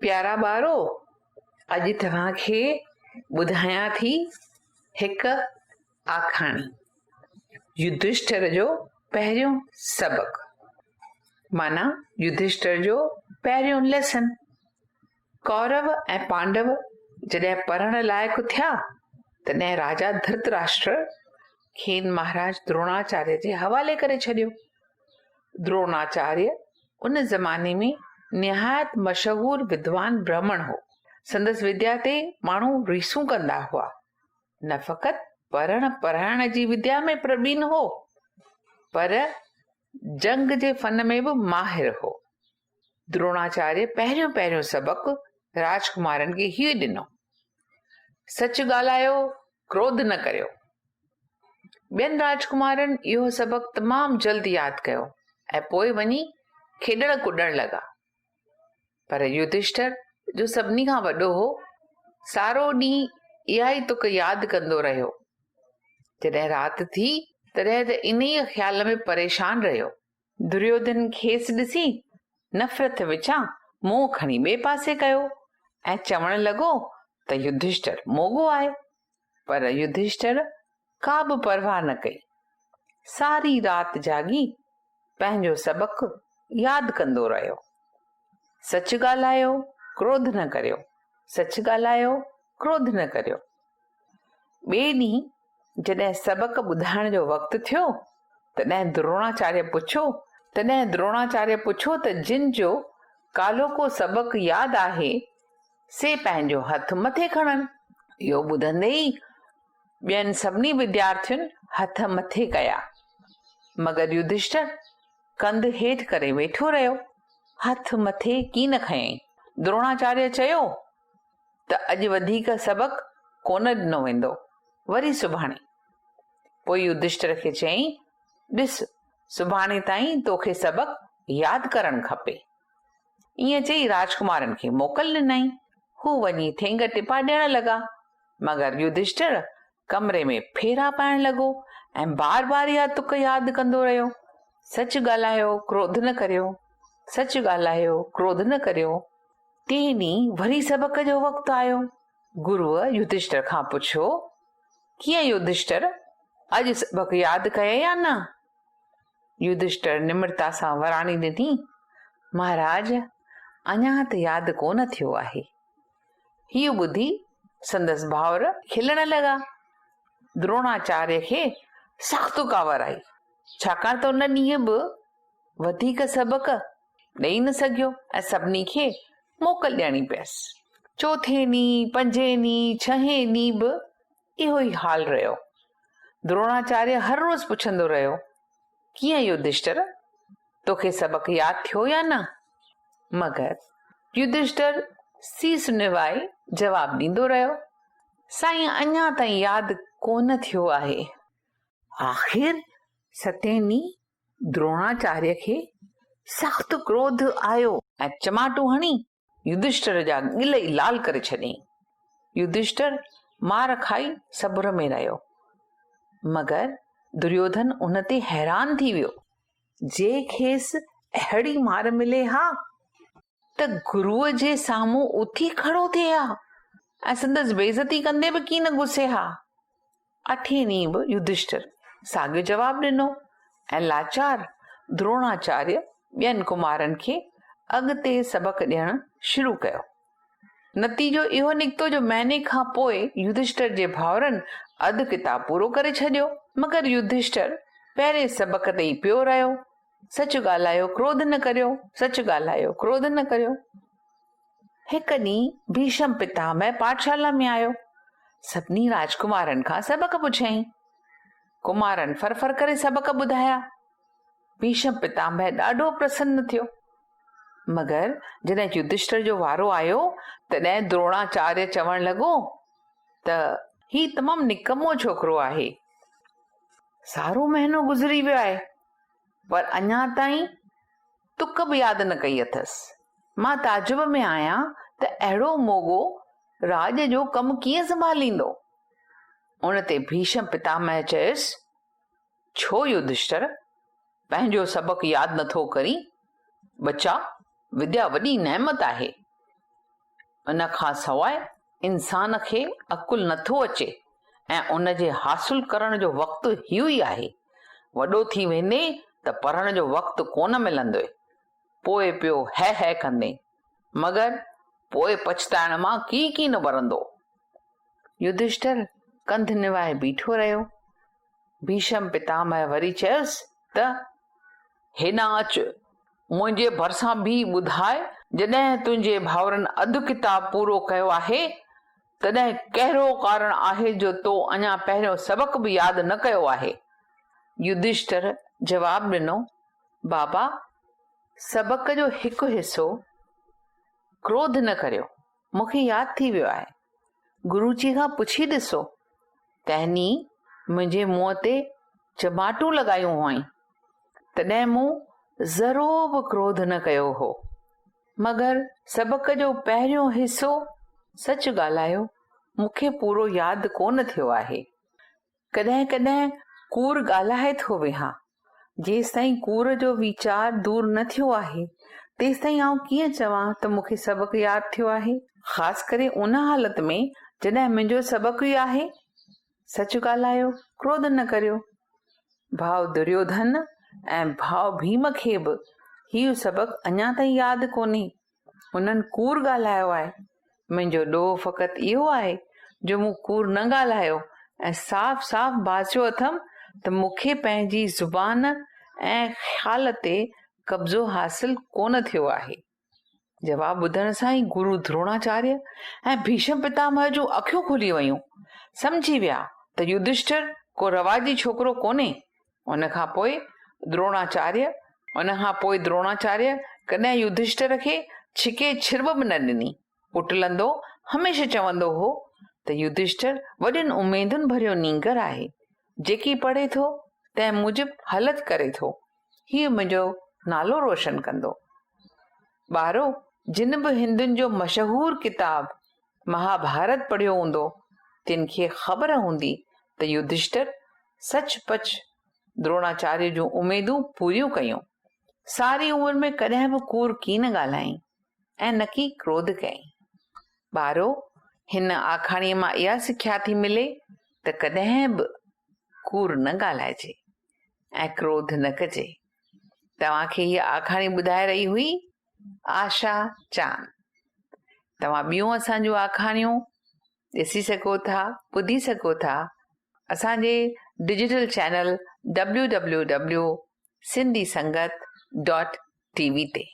پيارا ٻارو، اڄ توهان کي ٻڌايان ٿي هڪ آکاڻي، يڌشٺر جو پهريون سبق، معنيٰ يڌشٺر جو پهريون ليسن. ڪورو ۽ پانڊو جڏهن پڙهڻ لائق ٿيا، تڏهن راجا ڌرتراشٽر کين مهاراج دروڻاچاريه جي حوالي ڪري ڇڏيو. دروڻاچاريه ان زماني ۾ نهايت مشهور ودوان برهمڻ هو. سندس وديا تي ماڻهو ريسون ڪندا هئا. نه فقط پڙهڻ پڙهائڻ جي وديا ۾ پربين هو، پر جنگ جي فن ۾ به ماهر هو. دروڻاچاريه پهريون پهريون سبق راجڪمارن کي هيء ڏنو، سچ ڳالهايو، ڪروڌ نه ڪريو. ٻين راجڪمارن اهو سبق تمام جلد ياد ڪيو ۽ پوء وڃي کيڏڻ ڪڏڻ لڳا. پر يڌشٺر، جو سڀني کان وڏو هو، سارو ڏينهن اها ئي تڪ ياد ڪندو رهيو. جڏهن رات ٿي، تڏهن ته انهيء خيال ۾ پريشان رهيو. دريوڌن کيس ڏسي نفرت وچان منهن کڻي ٻئي پاسي ڪيو ۽ چوڻ لڳو ته يڌشٺر موڳو آهي. پر يڌشٺر ڪا به پرواهه نه ڪئي. ساري رات جاڳي پنهنجو سبق ياد ڪندو رهيو. سچ ڳالهايو، ڪروڌ نه ڪريو، سچ ڳالهايو، ڪروڌ نه ڪريو. ٻئي ڏينهن جڏهن سبق ٻڌائڻ جو وقت ٿيو، تڏهن دروڻاچاريه پڇيو، تڏهن دروڻاچاريه پڇيو ته جن جو ڪالهوڪو سبق ياد آهي، سي پنهنجو هٿ مٿي کڻن. اهو ٻڌندي ئي ٻين سڀني وديارٿين هٿ مٿي ڪيا، مگر يڌشٺر ڪنڌ هيٺ ڪري ويٺو رهيو، هٿ مٿي ڪين کنيائين. دروڻاچاريه چيو ته اڄ وڌيڪ سبق ڪونه ڏنو ويندو، وري سڀاڻي. پوء يڌشٺر کي چيائين، ڏس، سڀاڻي تائين توکي سبق ياد ڪرڻ کپي. ائين چئي راجڪمارن کي موڪل ڏنائين. هو وڃي ٺينگ ٽپا ڏيڻ لڳا، مگر يڌشٺر ڪمري ۾ ڦيرا پائڻ لڳو ۽ بار بار اها تڪ ياد ڪندو رهيو، سچ ڳالهايو، ڪروڌ نه ڪريو، سچ ڳالهايو، ڪروڌ نه ڪريو. ٽئين ڏينهن وري سبق جو وقت آيو. گروء يڌشٺر کان پڇيو، ڪيئن يڌشٺر، اڄ سبق ياد ڪيئي يا نه؟ يڌشٺر نمرتا سان وراڻي ڏني، مهاراج، اڃا ته ياد ڪونه ٿيو آهي. هيء ٻڌي سندس ڀائر کلڻ لڳا. دروڻاچاريه کي سخت ڪاوڙ آئي، ڇاڪاڻ ته ان ڏينهن به وڌيڪ سبق ڏئي نه سگهيو ۽ سڀني کي موڪل ڏيڻي پيس. چوٿين ڏينهن، پنجين ڏينهن، ڇهين ڏينهن به اهو ئي حال رهيو. دروڻاچاريه هر روز پڇندو رهيو، ڪيئن يڌشٺر، توکي سبق ياد ٿيو يا نه؟ مگر يڌشٺر سيس نوائي جواب ڏيندو رهيو، سائين اڃا تائين ياد ڪونه ٿيو آهي. آخر ستين ڏينهن دروڻاچاريه کي سخت ڪروڌ آيو ۽ چماٽون هڻي يڌشٺر جا ڳل ئي لال ڪري ڇڏيائين. يڌشٺر مار کائي صبر ۾ رهيو. مگر دريوڌن ان تي حيران ٿي ويو. جي کيس اهڙي مار ملي ها ته گروء جي سامهون اٿي کڙو ٿئي ها ۽ سندس بيعزتي ڪندي به ڪين گسي ها. اٺين ڏينهن به يڌشٺر ساڳيو جواب ڏنو ۽ لاچار دروڻاچاريه ٻين ڪمارن کي اڳتي سبق ڏيڻ شروع ڪيو. نتيجو اهو نڪتو جو مهيني کان پوء يڌشٺر جي ڀائرن اڌ ڪتاب پورو ڪري ڇڏيو، مگر يڌشٺر پهرين سبق تي ئي پيو رهيو، سچ ڳالهايو ڪروڌ نه ڪريو، سچ ڳالهايو ڪروڌ نه ڪريو. هڪ ڏينهن ڀيشم پتامهه پاٺشالا ۾ آيو. سڀني راجڪمارن کان سبق پڇيائين. ڪمارن ڦر ڦر ڪري سبق ٻڌايا. ڀيشم پتامهه ڏاڍو پرسن ٿيو. مگر جڏهن يڌشٺر جو وارو آيو، تڏهن دروڻاچاريه چوڻ لڳو ته هي تمام نڪمو ڇوڪرو آهي. سارو مهينو گذري ويو آهي، پر اڃا تائين تڪ به ياد نه ڪئي اٿس. مان تعجب ۾ آهيان ته اهڙو موڳو راڄ جو ڪم ڪيئن سنڀاليندو؟ ان تي ڀيشم پتامهه چيس، ڇو يڌشٺر، پنهنجو سبق ياد نٿو ڪرين؟ ٻچا، وديا وڏي نعمت آهي. ان کان سواء انسان کي عقل نٿو اچي ۽ ان جي حاصل ڪرڻ جو وقت اهو ئي آهي. وڏو ٿي ويندين ته پڙهڻ جو وقت ڪونه ملندوئي. پوء پيو هه هه ڪندين. مگر پوء پڇتائڻ مان ڪي ڪين ورندو. يڌشٽر ڪنڌ نوائي بيٺو رهيو. ڀيشم پتامهه وري چيس ته، هيڏانهن اچ، منهنجي ڀرسان بيهي ٻڌاء، جڏهن تنهنجي ڀائرن اڌ ڪتاب پورو ڪيو آهي، تڏهن ڪهڙو ڪارڻ آهي جو تو اڃا پهريون سبق به ياد نه ڪيو آهي؟ يڌشٽر جواب ڏنو، بابا، سبق جو هڪ حصو ڪروڌ نه ڪريو، مون کي ياد ٿي ويو آهي. گروجي کان پڇي ڏسو. تنهن ڏينهن منهنجي منهن تي چماٽون لڳايون هئائين، تڏهن مون ذرو به ڪروڌ نه ڪيو هو. مگر سبق جو پهريون حصو، سچ ڳالهايو، مون کي پورو ياد ڪونه ٿيو آهي. ڪڏهن ڪڏهن ڪوڙ ڳالهائي ٿو ويهان. جيستائين ڪوڙ جو ويچار دور نه ٿيو آهي، تيستائين آئون ڪيئن چوان ته مون کي سبق ياد ٿيو آهي؟ خاص ڪري ان حالت ۾ جڏهن منهنجو سبق ئي آهي. سچ ڳالهايو، ڪروڌ نه ڪريو. ڀاء دريوڌن ۽ ڀاء ڀيم کي به هيء سبق اڃا تائين ياد ڪونهي. انهن ڪوڙ ڳالهايو آهي. منهنجو ڏوهه فقط اهو آهي جو مون ڪوڙ نه ڳالهايو ۽ صاف صاف باسيو اٿم ته مون کي پنهنجي زبان ۽ خيال تي قبضو حاصل ڪونه ٿيو آهي. جواب ٻڌڻ سان ئي گرو دروڻاچاريه ۽ ڀيشم پتامهه جون اکيون کلي ويون. سمجهي ويا ته يڌشٺر ڪو رواجي ڇوڪرو ڪونهي. ان کان پوء دروڻاچاريه ان کان پوء دروڻاچاريه ڪڏهن يڌشٺر کي ڇڪي ڇرٻ به نه ڏني. اٽلندو هميشه چوندو هو ته يڌشٺر وڏين اميدن ڀريو نينگر آهي. جيڪي پڙهي ٿو، تنهن موجب هلت ڪري ٿو. هيء منهنجو نالو روشن ڪندو. ٻارو، جن به هندن جو مشهور ڪتاب مهاڀارت پڙهيو هوندو، تن کي خبر هوندي ته يڌشٺر سچ پچ دروڻاچاريه جون اميدون پوريون ڪيون. ساري عمر ۾ ڪڏهن به ڪوڙ ڪين ڳالهايائين ۽ نڪي ڪروڌ ڪيائين. ٻارو، هن آکاڻيء مان اها سکيا ٿي ملي ته ڪڏهن به ڪوڙ نه ڳالهائجي ۽ ڪروڌ نه ڪجي. توهان کي هيء آکاڻي ٻڌائي رهي هئي آشا چاند. توهان ٻيون اسان جون آکاڻيون ڏسي سگهو ٿا، ٻڌي سگهو ٿا اسان جي digital channel W W W Sindhi Sangat dot T V تي.